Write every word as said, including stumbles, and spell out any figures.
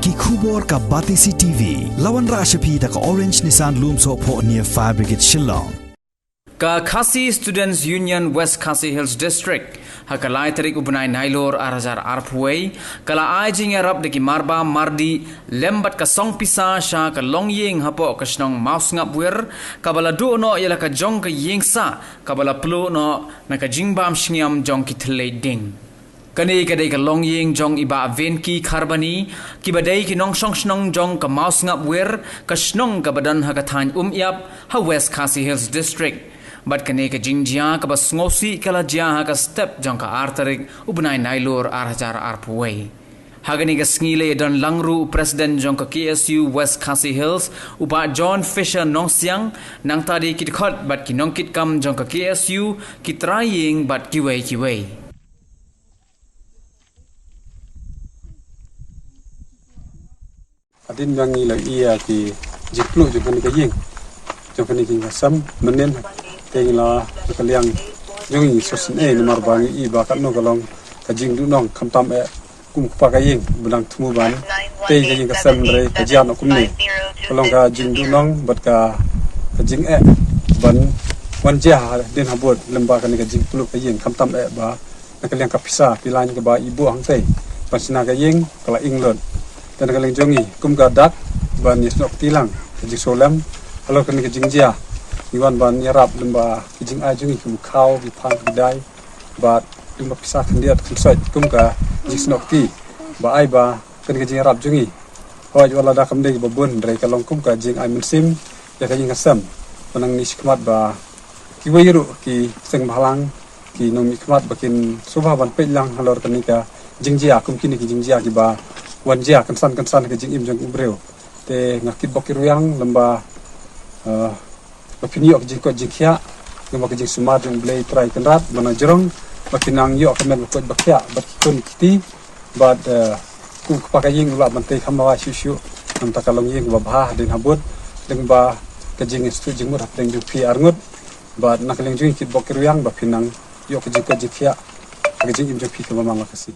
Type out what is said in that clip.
Ki khubor ka Batesi T V. La wanrah sha phi da ka Orange Nissan Lumsohphoh near Fire Brigade Shillong. Ka Khasi Students Union West Khasi Hills District ha ka lai tarik u bnai Nailur ar hajar arphew wei ka la ai jingïarap da ki marba mardi lem bad ka song pisa sha ka longïing hapoh ka shnong Mawsngap Wir kaba la duh noh ïa la ka jong ka ïing sah kaba la pluh noh na ka jingbam shngiam jong ki thylliej ding. Kane ka dei ka longïing jong i Bah Venki Kharbani, kiba dei ki nongshong shnong jong ka Mawsngap Wir, ka shnong kaba don ha ka thaiñ Umïap, ha West Khasi Hills District. Bad kane ka jingjia kaba sngewsih ka la jia ha ka step jong ka ar tarik u bnai Nailur ar hajar arphew wei. Ha kane ka sngi la ïadon lang ruh u President jong ka K S U West Khasi Hills, u Bah John Fisher Nongsiang, nangta dei ki dkhot bad ki nongkitkam jong ka K S U, ki trai ïing bad kiwei kiwei. Hadien ba ngi la ïohi ïa ki jingpluh jong kane ka ïing, jong kane ka ïing ka sem, mynnin te ngi la, ka liang jong ngi sngewsih eh namar ba ngi i ba katno ka long ka jingduhnong, khamtam eh kum u kpa ka ïing ba dang thmu ban tei ka ïing ka sem, hynrei ka jia noh kumne. Ka long ka jingduhnong bad ka, ka jingeh ban wan jia hadien habud lem bad kane ka jingpluh ka ïing, khamtam eh ba na ka liang ka pisa, pisa kaba i buh hangtei ban shna ka ïing ka la ing lut. Te na ka liang jong ngi kum ka dak ban ïasnoh kti lang ka jingsngewlem halor kane ka jingjia, ngi wan ban ïarap lem bad ki jingai jong ngi kum u khaw, ki phang, ki dai, bad lem bad pisa khyndiat khynsoit kum ka jingsnoh kti ba ai ba kane ka jingïarap jong ngi. Hooid, wat la da kam dei ba bun, hynrei ka long kum ka jingai mynsiem ïa ka ïing ka sem ba nang ïa shi khmat ba kiwei ruh ki seng bhalang, ki nongmihkhmat ba kin sngewbha ban peit lang halor kane ka jingjia, kum kine ki jingjia kiba wan jia kynsan kynsan ha ka jingim jong u briew. Te nga kitbok kitrwiang lem bad, eh, ba phin ïoh ka jingkoit jingkhiah, lem bad ka jingsumar jong U Blei Trai Kynrad ba na jrong, ba kin nang ïoh ka met ba koit ba khiah bad ki khun ki kti, bad, eh, kum u kpa ka ïing u lah ban tei kham bha shuh shuh, namar ka long ïing ba bha hadien habud, lem bad ka jingïasyllok jingmut hapdeng jong phi arngut, bad na ka liang jong ngi kitbok kitrwiang ba phin nang ïoh ka jingkoit jingkhiah ha ka jingim jong phi kaba man la ka sngi.